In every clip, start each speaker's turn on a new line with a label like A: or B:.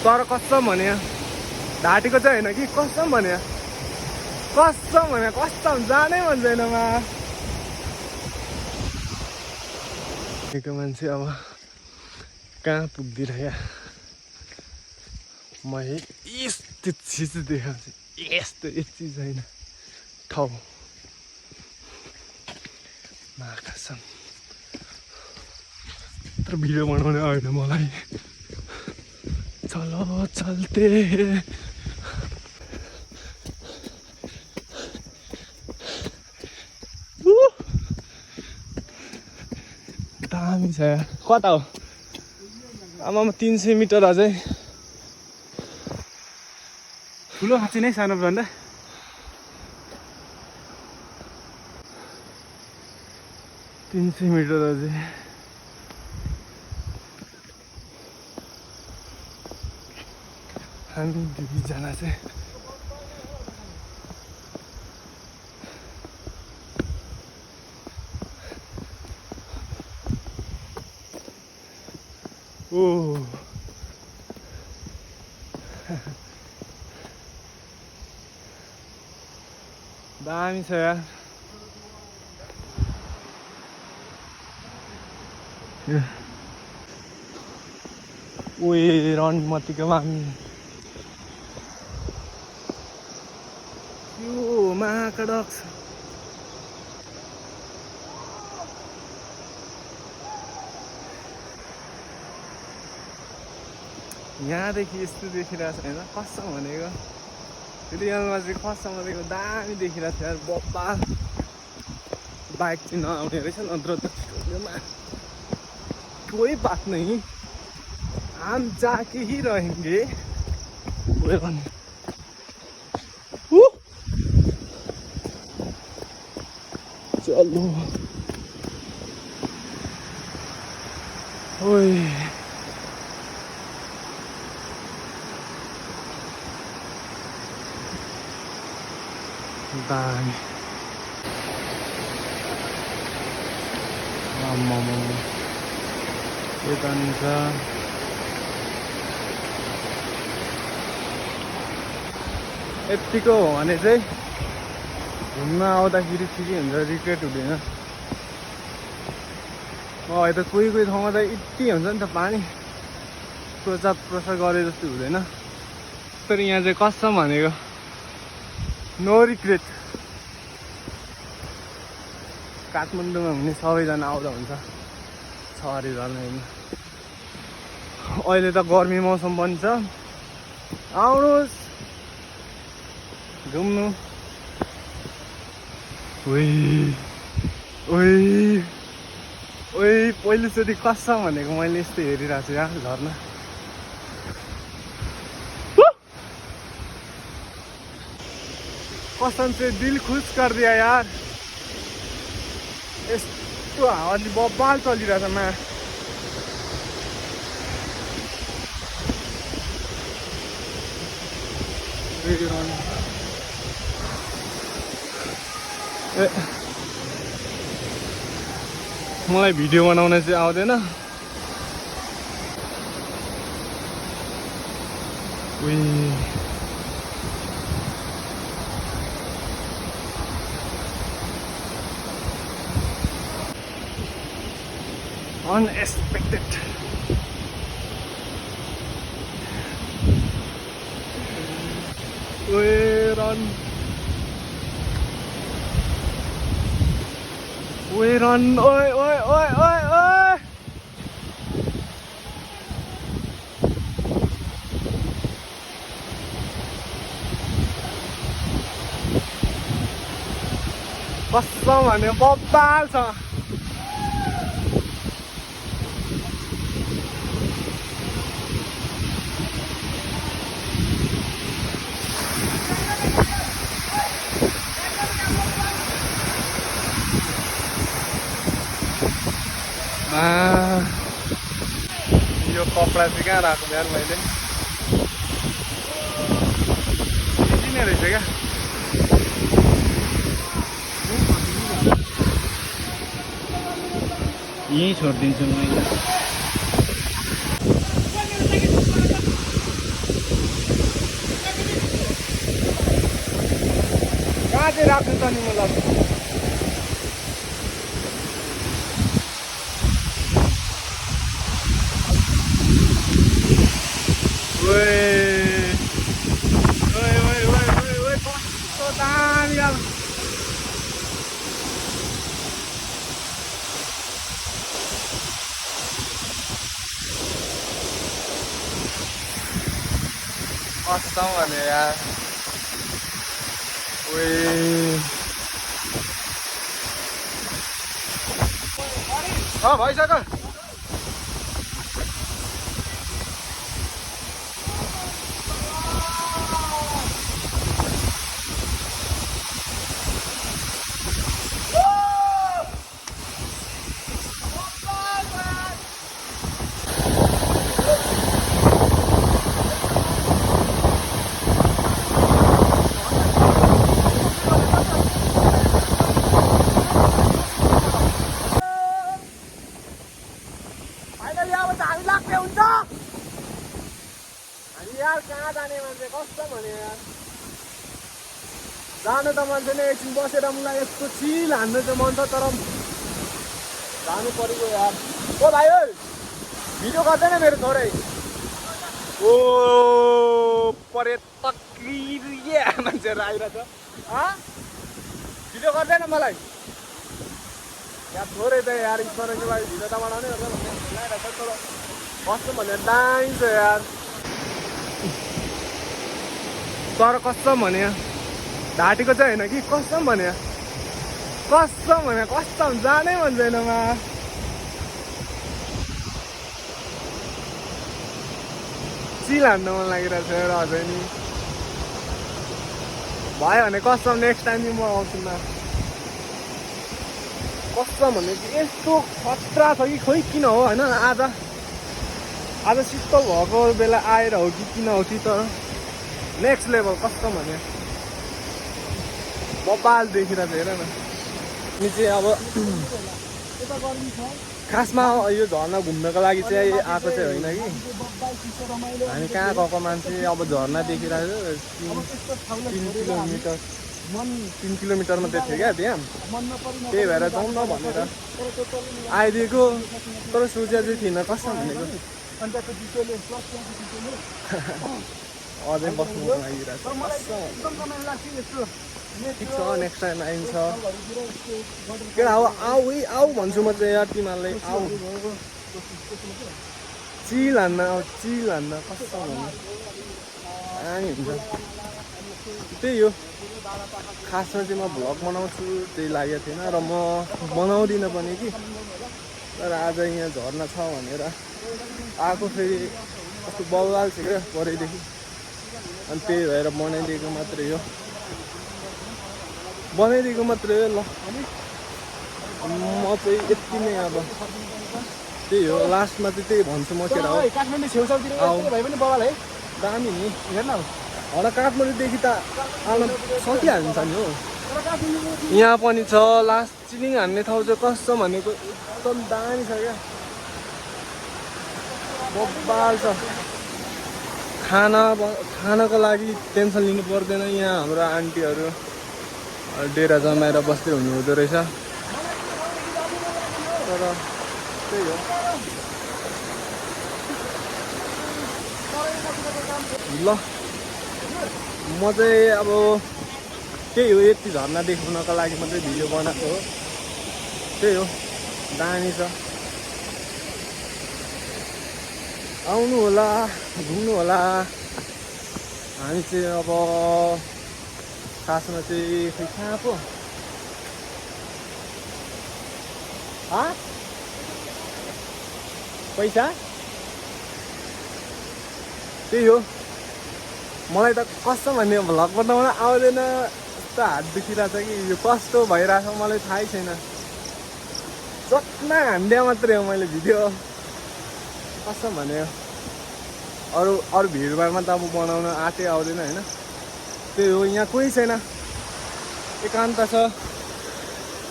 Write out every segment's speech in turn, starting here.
A: तर कसम भने ढाँटेको चाहिँ होइन कि कसम भने कसम जानै मन छैन मान्छे अब कहाँ पुग्दिरह्यो म यस्तो चिज देखाउँछु यस्तो चिज होइन ठाउँ कसम तर भिडियो बनाउने आएन मलाई चलो चलते दामी छ यार कता हो आमामा 300 मिटर अझै ठुलो खाँची नै सानो भन्दा $300 मिटर अझै हामी दुईजना चाहिँ दामी छ यार ओए रणमतीको मामी यो महाकडक छ यहाँदेखि यस्तो देखिरहेको छ होइन कसम भनेको रियलमा चाहिँ कसम भनेको दामी देखिरहेको थियो यार बप्पा बाइक चाहिँ नआउने रहेछ नत्र त कोही बात नहीं हम जाके ही रहेंगे चलो ओए दामी यता हुन्छ यतिको हो भने चाहिँ घुम्न आउँदाखेरि ठिकै हुन्छ रिग्रेट हुँदैन त कोही ठाउँमा त यति हुन्छ नि त पानी प्रचार प्रसार गरे जस्तो हुँदैन तर यहाँ चाहिँ कसम भनेको नो रिग्रेट काठमाडौँमा हुने सबैजना आउँदा हुन्छ छरी झर्न अहिले त गर्मी मौसम पनि छ आउनुहोस् घुम्नु पहिलोचोटि कसम भनेको मैले यस्तो हेरिरहेको छु यहाँ झर्ना कसम चाहिँ दिल खुश कर दिया यार यस्तो हावाले बब्बाल चलिरहेछ मा मलाई भिडियो बनाउन चाहिँ आउँदैन unexpected we run oi कसम भने बब्बाल छ यो कपडा चाहिँ कहाँ राख्नु यार मैले किन रहेछ क्या
B: यहीँ छोडिदिन्छु मैले
A: चाहिँ राख्नु त नि मलाई कस्तो दामी अब कस्तो भने यार भइसक्यो यार कहाँ जाने मान्छे कस्तो भने यार जानु त मान्छे नै एकछिन बसेर मलाई यस्तो चिल हान्नु चाहिँ मन छ तर जानु परेको यार ओ भाइ ओ भिडियो गर्दैन मेरो छोरै ओ पर्यटक मान्छेहरू आइरहेछ भिडियो गर्दैन मलाई यार छोरै त यार स्मरणको लागि भिडियो त बनाउने हो भन्ने लागिरहेछ तर कस्तो भने दामी छ यार तर कस्तो भने ढाँटेको चाहिँ होइन कि कस्तो भने कस्तो जानै मन छैन मा चिल हान्न मन लागिरहेछ र अझै नि भयो भने कस्तो नेक्स्ट टाइम म आउँछु न कस्तो भने कि यस्तो खतरा छ कि खोइ किन हो होइन आज शीतल भएको बेला आएर हो कि किन हो कि तर नेक्स्ट लेभल कस्तो भने बबाल देखिरहेको हेर न अनि चाहिँ अब खासमा यो झर्ना घुम्नको लागि चाहिँ आएको चाहिँ होइन कि हामी कहाँ गएको मान्छे अब झर्ना देखिरहेको 3 किलोमिटर मात्रै थियो क्या त्यहाँ त्यही भएर जाउँ न भनेर आइदिएको तर सोचेको चाहिँ थिइनँ कस्तो भनेको अझै बस्नु लागिरहेको ठिक छ नेक्स्ट टाइम आइन्छ केटा हो आऊ भन्छु म चाहिँ यार तिमीहरूलाई आऊ चिल हान्न कस्तो भन्नु दामी हुन्छ त्यही हो खासमा चाहिँ म भ्लग बनाउँछु त्यही लागेको थिएन र म बनाउँदिनँ पनि कि तर आज यहाँ झर्ना छ भनेर आएको फेरि कस्तो बवाल छ क्या परेदेखि अनि त्यही भएर बनाइदिएको मात्रै हो ल म चाहिँ यति नै अब त्यही हो लास्टमा चाहिँ त्यही भन्छु म केटा हो दामी नि हेर्न होला काठमाडौँदेखि त आउन सकिहाल्छ नि हो यहाँ पनि छ लास्ट चिनिङ हान्ने ठाउँ चाहिँ कस्तो भनेको एकदम दामी छ क्या बब्बाल छ खानाको लागि टेन्सन लिनु पर्दैन यहाँ हाम्रो आन्टीहरू डेरा जमाएर बस्दै हुनुहुँदो रहेछ तर त्यही हो ल म चाहिँ अब त्यही हो यति झर्ना देखाउनको लागि मात्रै भिडियो बनाएको हो त्यही हो दामी छ आउनु होला घुम्नु होला हामी चाहिँ अब खासमा चाहिँ खै कहाँ पो पैसा त्यही हो मलाई त कस्तो भन्ने भ्लग बनाउन आउँदैन यस्तो हात दुखिरहेछ कि यो कस्तो भइरहेछ मलाई थाहै छैन जत्ना हान्दिया मात्रै हो मैले भिडियो कस्तो भन्यो अरू भिडभाडमा त अब बनाउन आँटै आउँदैन होइन त्यही हो यहाँ कोही छैन एकान्त छ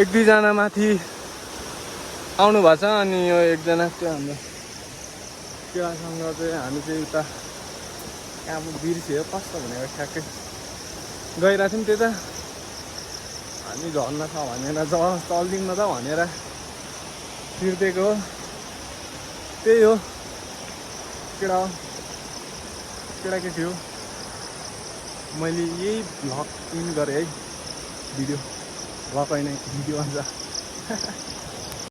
A: 1-2 जना माथि आउनु भएको छ अनि यो एकजना त्यो हाम्रो केटासँग चाहिँ हामी चाहिँ उता अब बिर्स्यो कस्तो भनेको ठ्याक्कै गइरहेको थियौँ त्यता हामी झर्ना छ भनेर चल्दिउँ न त भनेर तिर्दिएको हो। त्यही हो, केटाकेटी हो। मैले यही भ्लग इन गरेँ है, भिडियो भ्लग होइन भिडियो भन्छ।